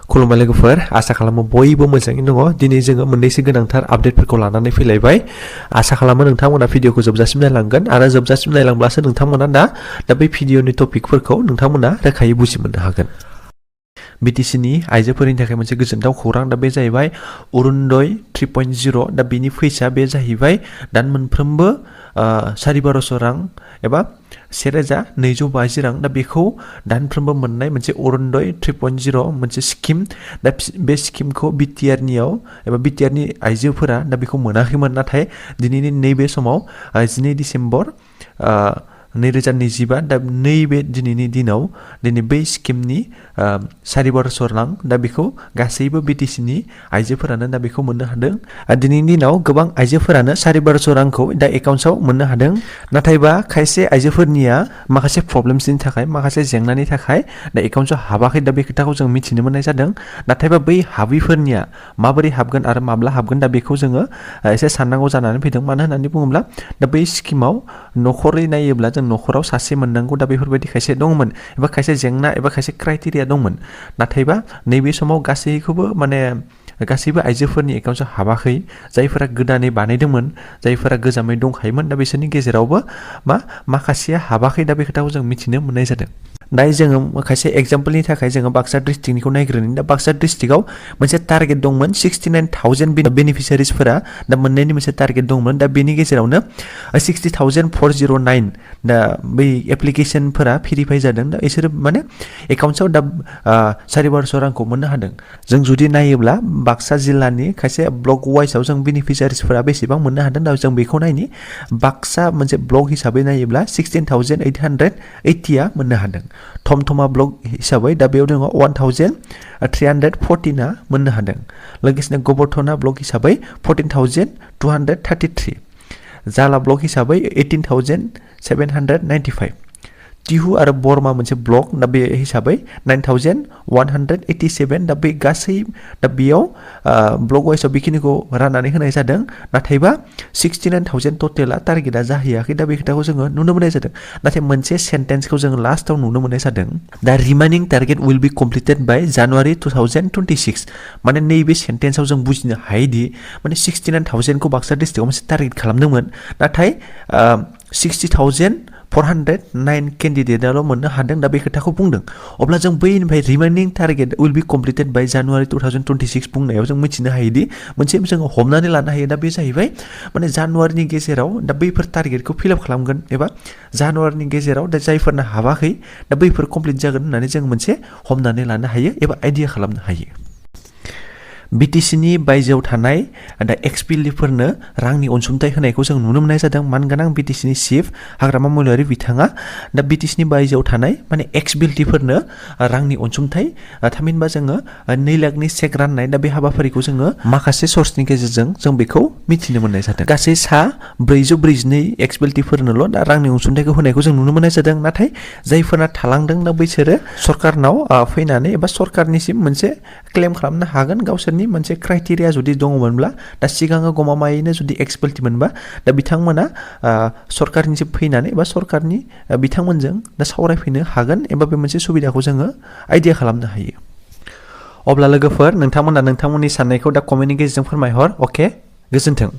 खुलुमबाय लोगोफोर आसा खालामो बयबो मोजाङैनो दङ दिनै जोङो मोननैसो गोनांथार आपडेटफोरखौ लानानै फैलायबाय आसा खालामो नोंथांमोना भिडिअखौ जोबजासिम नायलांगोन आरो जोबजासिम नायलांब्लासो नोंथांमोना दा बै भिडिअनि टपिकफोरखौ नोंथांमोना रोखायै बुजि मोननो हागोन BTC नि आइजोफोरनि थाखाय मोनसे गोजोनथाव खौरां दा बे जाहैबाय अरुणोदय 3.0 दा बेनि फैसा बे जाहैबाय दान मोनफ्रोमबो 1200 रां एबा 1250 रां दा बेखौ दानफ्रोमबो मोननाय मोनसे अरुणोदय 3.0 मोनसे स्किम दा बे स्किमखौ BTR नियाव एबा BTR नि आइजोफोरा दा बेखौ मोनाखैमोन नाथाय दिनैनि नैबे समाव 12 डिसेम्बर 2025 दा नैबे दिनैनि दिनाव दिनै बै स्किमनि 1200 रां दा बेखौ गासैबो BTC नि आइजोफोरानो दा बेखौ मोननो हादों दिनैनि दिनाव गोबां आइजोफोरानो 1200 रांखौ दा एकाउन्टआव मोननो हादों नाथायबा खायसे आइजोफोरनिया माखासे प्रब्लेम्सनि थाखाय माखासे जेंनानि थाखाय दा एकाउन्टआव हाबाखै दा बे खोथाखौ जों मिथिनो मोननाय जादों नाथायबा बै हाबिफोरनिया माबोरै हाबगोन आरो माब्ला हाबगोन दा बेखौ जोङो एसे साननांगौ जानानै फैदों मानो होननानै बुङोब्ला दा बै स्किमाव नखरै नायोब्ला जों नखराव सासे मोननांगौ दा बेफोरबायदि खायसे दंमोन एबा खायसे जेंना एबा खायसे क्राइटेरिया दंमोन नाथायबा नैबे समाव गासैखौबो गासैबो आइजोफोरनि एकाउन्टआव हाबाखै जायफोरा गोदानै बानायदोंमोन जायफोरा गोजामै दंखायोमोन दा बिसोरनि गेजेरावबो माखासेया हाबाखै दा बे खोथाखौ जों मिथिनो मोननाय जादों दायो जोङो खायसे एग्जाम्पलनि थाखाय जोङो बाक्सा डिस्ट्रिक्टनिखौ नायग्रोनि दा बाक्सा डिस्ट्रिक्टआव मोनसे टारगेट दंमोन 69,000 बेनिफिसियारिसफोरा दा मोननायनि मोनसे टारगेट दंमोन दा बेनि गेजेरावनो 60,409 दा बै एप्लिकेशनफोरा भेरिफाइ जादों दा बिसोरो एकाउन्टआव दा 1250 रांखौ मोननो हादों जों जुदि नायोब्ला बाक्सा जिल्लानि खायसे ब्लक वाइसआव जों बेनिफिसियारिसफोरा बेसेबां मोननो हादों दा जों बेखौ नायनि बाक्सा मोनसे ब्लक हिसाबै नायोब्ला 16,880 मोननो हादों थमथमा ब्लक हिसाबै दा बेयाव दङ 1,314 मोननो हादों लोगोसेनो गबरथना ब्लक हिसाबै 14,233 जाला ब्लक हिसाबै 18,795 टिहु आरो बरमा मोनसे ब्लक दा बे हिसाबै 9,187 दा बे गासै दा बेयाव ब्लक वाइसआव बेखिनिखौ राननानै होनाय जादों नाथायबा 69,000 टटेला टारगेटआ जाहैयाखै दा बे खोथाखौ जोङो नुनो मोननाय जादों नाथाय मोनसे सेन्टेन्सखौ जोङो लास्टाव नुनो मोननाय जादों दा remaining target will be completed by January 2026 नैबे सेन्टेन्सआव जों बुजिनो हायोदि 69,000 खौ बाक्सा डिस्ट्रिक्टआव मोनसे टारगेट खालामदोंमोन नाथाय 60,409 केन्डिडेटआल' मोननो हादों दा बे खोथाखौ बुंदों अब्ला जों बैनिफ्राय remaining target will be completed by January 2026 बुंनायाव जों मिथिनो हायोदि मोनसे जोङो हमनानै लानो हायो दा बे जाहैबाय जानुवारिनि गेजेराव दा बैफोर टारगेटखौ फिलआप खालामगोन एबा जानुवारिनि गेजेराव दा जायफोरना हाबाखै दा बैफोर कमप्लिट जागोन होननानै जों मोनसे हमनानै लानो हायो एबा आइडिया खालामनो हायो BTC नि बायजोआव थानाय दा Ex-BLT फोरनो रांनि अनसुंथाइ होनायखौ जों नुनो मोननाय जादों मानगोनां BTC नि चिफ हाग्रामा महिलारि बिथाङा दा BTC नि बायजोआव थानाय Ex-BLT फोरनो रांनि अनसुंथाइ थामहिनबा जोङो 2 लाखनि चेक राननाय दा बे हाबाफारिखौ जोङो माखासे सर्सनि गेजेरजों जों बेखौ मिथिनो मोननाय जादों गासै 442 Ex-BLT फोरनोल' दा रांनि अनसुंथाइखौ होनायखौ जों नुनो मोननाय जादों नाथाय जायफोरना थालांदों दा बैसोरो सरकारनाव फैनानै एबा सरकारनिसिम मोनसे क्लेम खालामनो हागोन गावसोरनि मोनसे क्राइटेरिया जुदि दङमोनब्ला दा सिगाङाव गमामायैनो जुदि Ex-BLT मोनबा दा बिथांमोना सरकारनिसिम फैनानै एबा सरकारनि बिथांमोनजों दा सावरायफैनो हागोन एबा बे मोनसे सुबिदाखौ जोङो आइडिया खालामनो हायो अब्ला लोगोफोर नोंथांमोना नोंथांमोननि साननायखौ दा कमेन्टनि गेजेरजों फोरमायहर अके गोजोन्थों